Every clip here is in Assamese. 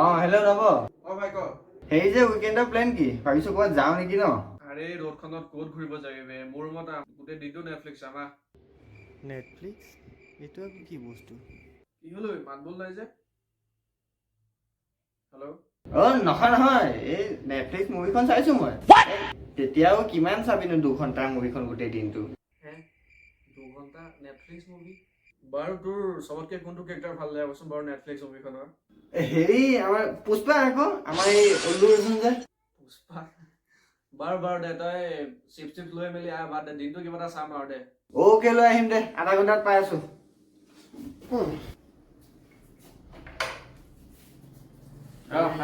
অঁ, হেল্ল' নৱ। অ ভাই, ক। হেৰি যে, উইকেণ্ডৰ প্লেন কি? ভাবিছো ক'ৰবাত যাওঁ নেকি ন? আৰে, ৰ'দখনত ক'ত ঘূৰিব যাবি বে? মোৰ ৰুমত আহ, গোটেই দিনটো নেটফ্লিক্স চাম, আহ। নেটফ্লিক্স? এইটো আকৌ কি বস্তু? কি হ'ল ঐ, মাত বোল নাই যে? হেল্ল'? অ' নহয় নহয়, এই নেটফ্লিক্স মুভিখন চাইছো মই। এই, তেতিয়াও কিমান চাবিনো 2 ঘণ্টাৰ মুভিখন গোটেই দিনটো? হে, 2 ঘণ্টা নেটফ্লিক্স মুভি? বাৰু, তোৰ চবতকে কোনটো কেৰেক্টাৰ ভাল লাগে কচোন বাৰু নেটফ্লিক্স মুভিখনৰ? এ, হেৰি, আমাৰ পুষ্পা আকৌ, আমাৰ এই অল্লু অৰ্জুন যে। পুষ্পা। বাৰু বাৰু দে, তই চিপছ চিপছ লৈ মেলি আহ, বাদ দে, দিনটো কিবা এটা চাম আৰু দে। অ'কে, লৈ আহিম দে, আধা ঘণ্টাত পাই আছো।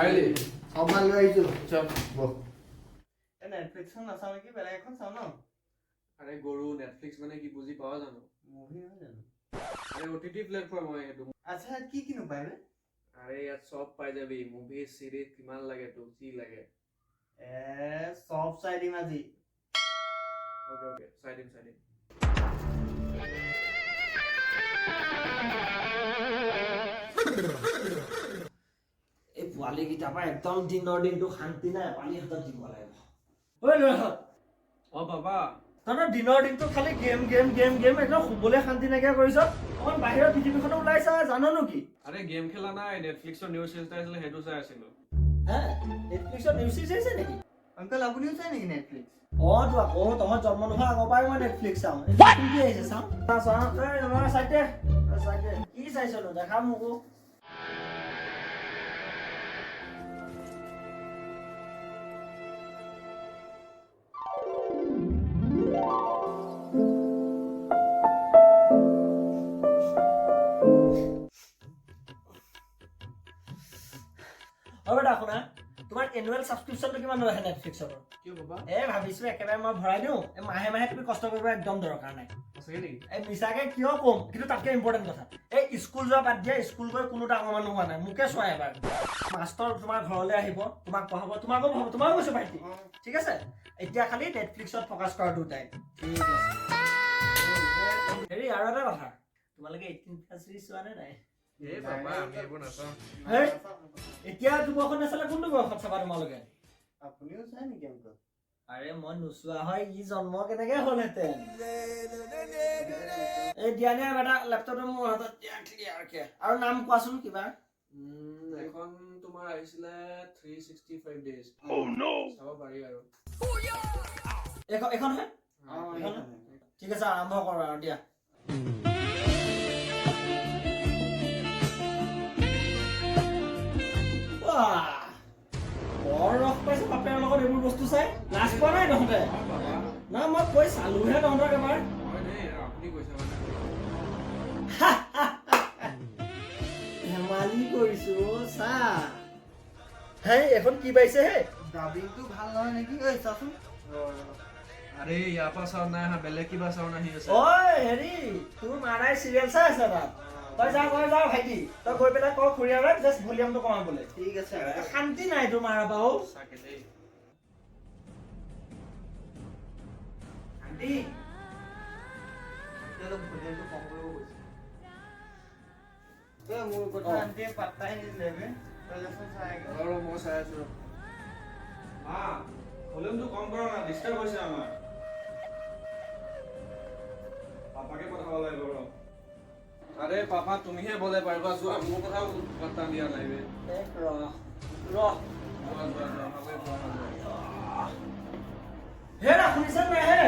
আহিলি? চব মাল লৈ আহিছো। বহ। এই নেটফ্লিক্সখন নাচাওঁ নেকি, বেলেগ এখন চাওঁ ন? আৰে গৰু, নেটফ্লিক্স মানে কি বুজি পাৱ জানো? মুভি নহয় জানো? আৰে, অ'টিটি প্লেটফৰ্ম হয় সেইটো। আচ্ছা, কি কিনো পায় বে? আৰে, ইয়াত চব পাই যাবি, মুভি, চিৰিজ, কিমান লাগে তোক, যি লাগে। এ, চব চাই দিম আজি। অ'কে অ'কে, চাই দিম, চাই দিম। এই পোৱালিকেইটাৰ পৰা একদম দিনৰ দিনটো শান্তি নাই, পালি হাতত দিব লাগিব। ঐ ল'ৰাহঁত। অ বাবা। তহঁতৰ দিনৰ দিনটো খালি গেম গেম গেম গেম, একদম শুবলৈ শান্তি নাইকিয়া কৰিছ। অকণ বাহিৰৰ পৃথিৱীখনো ওলাইছা জান কি? আৰে, গেম খেলা নাই, নেটফ্লিক্সৰ নিউজ চিৰিজ এটা আছিলে, সেইটো চাই আছিলো। হে, নেটফ্লিক্সত নিউজ চিৰিজ আহিছে নেকি? আংকল, আপুনিও চাই নেকি নেটফ্লিক্স? অ তো আকৌ, তহঁত জন্ম নোহোৱা আগৰ পৰাই মই নেটফ্লিক্স চাওঁ। এই নতুন কি আহিছে চাওঁ চাওঁ চাওঁ। এই ল'ৰা, চাই দে, চাই দে, কি চাইছনো দেখা মোকো। অ বেটা শুনা, তোমাৰ এনুৱেল ছাবস্ক্ৰিপশ্যনটো কিমান আহে নেটফ্লিক্সৰ? কিয় বাবা? এই ভাবিছো একেবাৰে মই ভৰাই দিওঁ, এই মাহে মাহে তুমি কষ্ট কৰিব একদম দৰকাৰ নাই। সঁচাকে নেকি? এই মিছাকে কিয় ক'ম? কিন্তু তাতকে ইম্পৰ্টেণ্ট কথা, এই স্কুল যোৱা বাদ দিয়া, স্কুল গৈ কোনো ডাঙৰ মানুহ হোৱা নাই। মোকে চোৱা এবাৰ, মাষ্টৰ তোমাৰ ঘৰলৈ আহিব, তোমাক পঢ়াব, তোমাকো পঢ়াব, তোমাকো কৈছো ভাইটি। ঠিক আছে, এতিয়া খালি নেটফ্লিক্সত ফ'কাছ কৰা দুটাই। ঠিক আছে। হেৰি, আৰু এটা কথা, তোমালোকে 18+ চিৰিজ চোৱা নে নাই? এই বাবা, আমি এইবোৰ নাচাওঁ। হেই, এতিয়া বয়সত নাচালে কোনটো বয়সত চাবা তোমালোকে? আপুনিও চাই নেকি আংকল? আৰে, মই নোচোৱা হয় ই জন্ম কেনেকে হ'লহেঁতেন? এই দিয়া নে বেটা, লেপটপটো মোৰ হাতত দিয়া ক্লিয়াৰকে। আৰু নাম কোৱাচোন কিবা। এখন তোমাৰ আহিছিলে 365 ডেইজ, চাব পাৰি আৰু। এইখন, এইখন হয়? অ। এইখন? ঠিক আছে, আৰম্ভ কৰোঁ আৰু দিয়া। বাহ, বৰ ৰস পাইছে বাপেৰ লগত এইবোৰ বস্তু চাই। লাজ পোৱা নাই তহঁতে? না, মই কৈ চালোহে তহঁতক এবাৰ। হয় দেই, আপুনি কৈছে মানে। ধেমালি কৰিছো অ', চা। হেই, এইখন কি পাইছে হে? ডাবিংটো ভাল নহয় নেকি? ঐ চাচোন। আৰে, ইয়াৰ পৰা চাউণ্ড নাই অহা, বেলেগ কিবা চাউণ্ড আহি আছে। ঐ হেৰি, তোৰ মাৰাই চিৰিয়েল চাই আছে তাত। তই যা, তই যা ভাইটি, তই গৈ পেলাই ক খুৰীয়াৰক জাষ্ট ভলিউমটো কমাবলৈ। ঠিক আছে। শান্তি নাই তোৰ মাৰা পৰা অ'। সঁচাকে দেই। আণ্টি, অলপ ভলিউমটো কম কৰিব কৈছে। ঐ, মোৰ কথা আণ্টিয়ে পাত্তাই নিদিলে বে। তই যাচোন চাই আহগে। ৰ ৰ, মই চাই আছো ৰ। মা, ভলিউমটো কম কৰা না, ডিষ্টাৰ্ব হৈছে আমাৰ। পাপাকে পঠাব লাগিব ৰ। আৰে পাপা, তুমিহে বলে পাৰিবা, যোৱা। মোৰ কথাও পাত্তা দিয়া নাই বে। এক ৰ ৰ। যোৱা যোৱা যোৱা, ভালে যোৱা ভালে। হেৰা, শুনিছা নাই হে?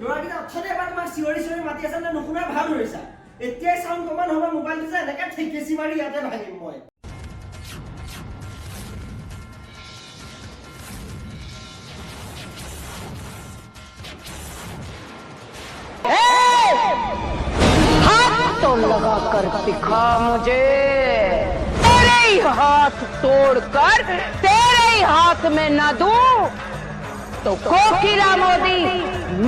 ল'ৰাকেইটা অথনি এবাৰ তোমাক চিঞৰি চিঞৰি মাতি আছে নে নুশুনাই ভাল ধৰিছা। এতিয়াই চাউণ্ড কমা, নহ'বা মোবাইলটো যে এনেকে ঠেকেচি মাৰি ইয়াতে ভাঙিম মই। हाथ तो लगा कर दिखा मुझे। तेरे ही हाथ तोड़कर तेरे ही हाथ में न दूं तो कोकिला मोदी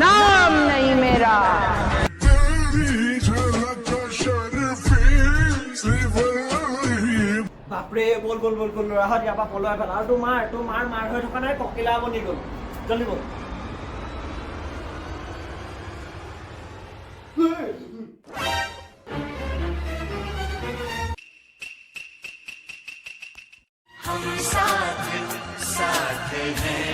नाम नहीं मेरा। तेरी झलक शर्फी श्रीवल्लभी। বাপৰে, ব'ল ব'ল ব'ল ব'ল, ল'ৰাহঁত ইয়াৰ পৰা পলুৱাই পেলা। আৰু তোৰ মাৰ মাৰ হৈ থকা নাই, ককিলা বনি গ'ল। জলদি ব'ল। हैं।